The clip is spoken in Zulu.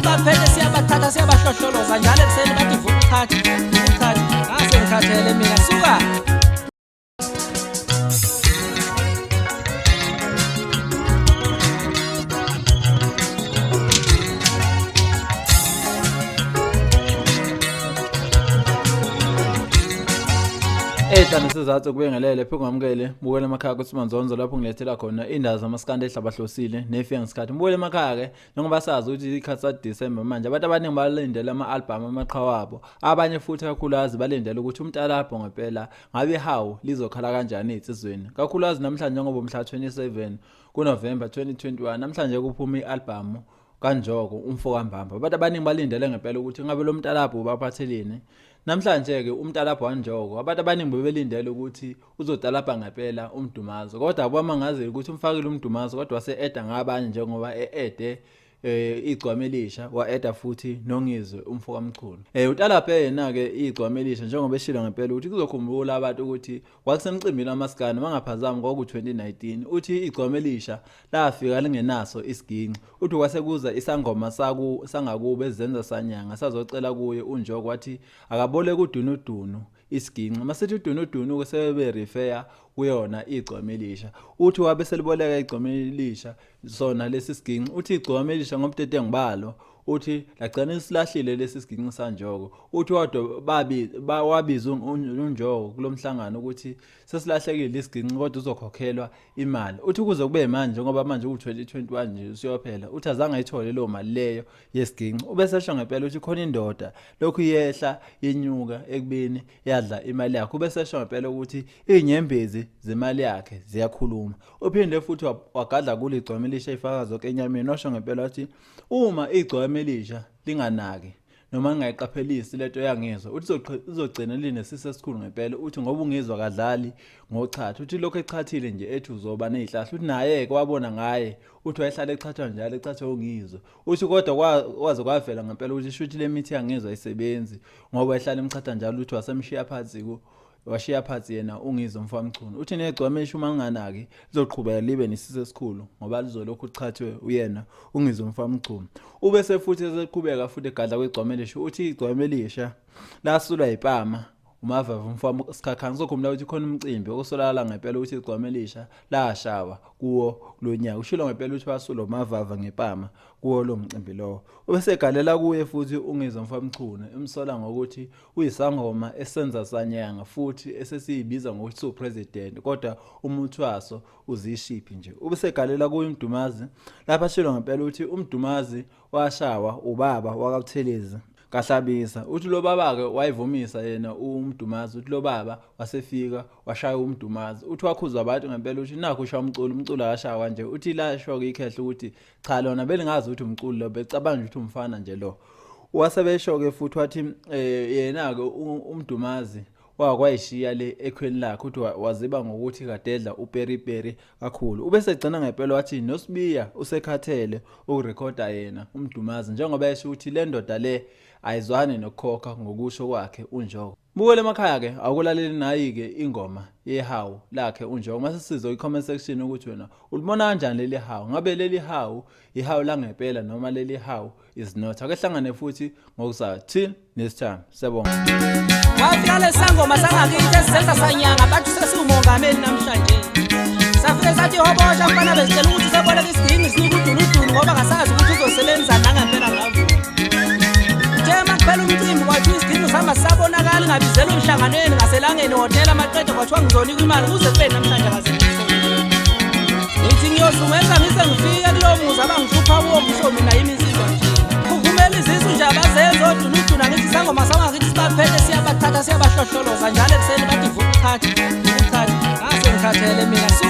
sibaphethe siyabathatha siyabahlohloloza njalo ekuseni bathi vuka uchathe, vuka uchathe. Ngase ngikhathele mina suka. Ehla nesizathu kubingelele phinde ngamukele bukela emakhaya kuthi Manzonzo lapho ngilethela khona indaba zamaskandi ehlabahlosile nefika ngesikhathi. Mbukele emakhaya ke njengoba sazi ukuthi ikhathi sa December manje abantu abaningi balindele ama-album amaqhawe abo. Abanye futhi kakhulukazi balindele ukuthi umntalabho ngempela ngabe ihawu lizokhala kanjani ezinsizweni. Kakhulukazi namhlanje njengoba umhla 27 kuNovember 2021 namhlanje kuphuma i-album kaNjoko umfo kaMbamba. Abantu abaningi balindele ngempela ukuthi ngabe lo mntalabho ubaphatheleni. Namhlanje-ke umntalabho waNjoko abantu abaningi bebelindele ukuthi uzotalabha ngempela uMdumazi kodwa kwamangazile ukuthi umfakile uMdumazi kodwa wase-eda ngabanye njengoba e-ede igcwama elisha wa-eda futhi noNgizwe umfo kaMchunu. Utalabhe yena-ke igcwama elisha njengoba eshilo ngempela ukuthi kuzokhumbula abantu ukuthi kwakusemcimbini wamaskandi mangaphazami kwaku-2019 uthi igcwama elisha lafika lingenaso isiginci uthi kwase kuza isangoma saku sangakubo ezenza sanyanga sazocela kuye uNjoko wathi akaboleke uDunudunu isiginci masithi uDunudunu ke sebebe refer kuyona igcwama elisha uthi wabe seliboleka igcwama elisha sona lesi siginci uthi igcwama elisha ngobudedengu balo uthi lagcina isilahlile lesi siginci sanjoko uthi wadwa babi wabiza uNjoko kulomhlangano ukuthi sesilahlekile isiginci kodwa uzokhokhelwa imali uthi kuze kube manje njengoba manje ku-2021 nje usiyophela uthi azange ayithole leyo mali leyo yesiginci ubesesho ngempela ukuthi khona indoda lokhu iyehla yenyuka ekubeni yadla imali yakhe ubesesho ngempela ukuthi iy'nyembezi zemali yakhe ziyakhuluma uphinde futhi wagadla kuligcwama elisha ifaka zonke enyameni washo ngempela wathi uma igcwama elisha linganaki noma ngingayiqaphelisi lento yangizwa uthi uzogcina linesisu esikhulu ngempela uthi ngoba ungizwa kadlali ngochatha uthi lokho echathile nje ethi uzoba nezihlahla uthi naye ke wabona ngaye uthi wayehlala echathwa njalo echathwa ungizwa uthi kodwa kwaze kwavela ngempela ukuthi shuthi le mithi yangizwa ayisebenzi ngoba ehlala emchatha njalo uthi wasemshiya phansi ku washiya phansi yena uNgizwe mfamchunu uthi negcwamesha uma linganaki lizoqhubeka libe nesisu esikhulu ngoba lizolokhu lichathwe uyena uNgizwe mfamchunu ube sefuthi eseqhubeka futhi egadla kwigcwamelisha uthi igcwamelisha lasulwa yipama umavava umfama sikhakhane ngizokhumbula ukuthi khona umcimbi okusolakala ngempela ukuthi igcwamelisha lashawa kuwo kulonyaka ushilo ngempela ukuthi wasulwa umavava ngepama kuwo lo mcimbi lowo ubesegalela kuye futhi uNgizwe mfamchunu emsola ngokuthi Uyisangoma esenza sanyanga futhi esesiyibiza ngokuthi siwupresident kodwa umuthi waso uzishiphi nje. Ubesegalela kuye uMdumazi lapha ashilo ngempela ukuthi uMdumazi washawa ubaba wakaButhelezi kaHlabisa. Uthi lo baba-ke wayivumisa yena uMdumazi uthi lo baba wasefika washaya uMdumazi. Uthi wakhuzwa abantu ngempela ukuthi nakhu ushaya umculo umculo akashawa nje. Uthi lasho-ke ikhehla ukuthi cha lona belingazi ukuthi umculo lo becabanga nje ukuthi umfana nje lo. Wasebesho-ke futhi wathi yena-ke uMdumazi wakwayishiya le ekhweni lakhe uthi waziba ngokuthi kadedla uperiperi kakhulu. Ubesegcina ngempela wathi noSibiya usekhathele ukurekhoda yena uMdumazi njengoba esho ukuthi le ndoda le ayizwani nokukhokha ngokusho kwakhe uNjoko. Bukela emakhaya ke awukulaleli nayi ke ingoma yehawu lakhe uNjoko mase sizwe i-comment section ukuthi wena ulibona kanjani leli hawu ngabe leli hawu ihawu langempela noma leli hawu is not ake hlangane futhi ngokuzayo till next time siyabonga Wafika lesangoma sangakithi esizenza sanyanga bathi sesiwumongameli namhlanje safike sathi hobosha mfana besicela ukuthi seboleka isiginci sinike udunudunu ngoba kasazi ukuthi uzosebenza nangempela ngavuma Uthe makuphela umcimbi kwathiwa isiginci sihamba sisabonakala ngabizelwa emhlanganweni ngaselangeni hhotela maqede kwathiwa ngizonikwa imali kuze kube namhlanje kaze ngithi ngiyozungeza ngize ngifike kulowo muzi abangihlupha kuwo ngisho mina yimi insizwa nje kuvumela izisu nje abazenzi odunuduna ngithi sangoma sangakithi sibaphethe siyabathatha siyabahlohloloza njalo ekuseni bathi vuka uchathe vuka uchathe ngase ngikhathele mina suka.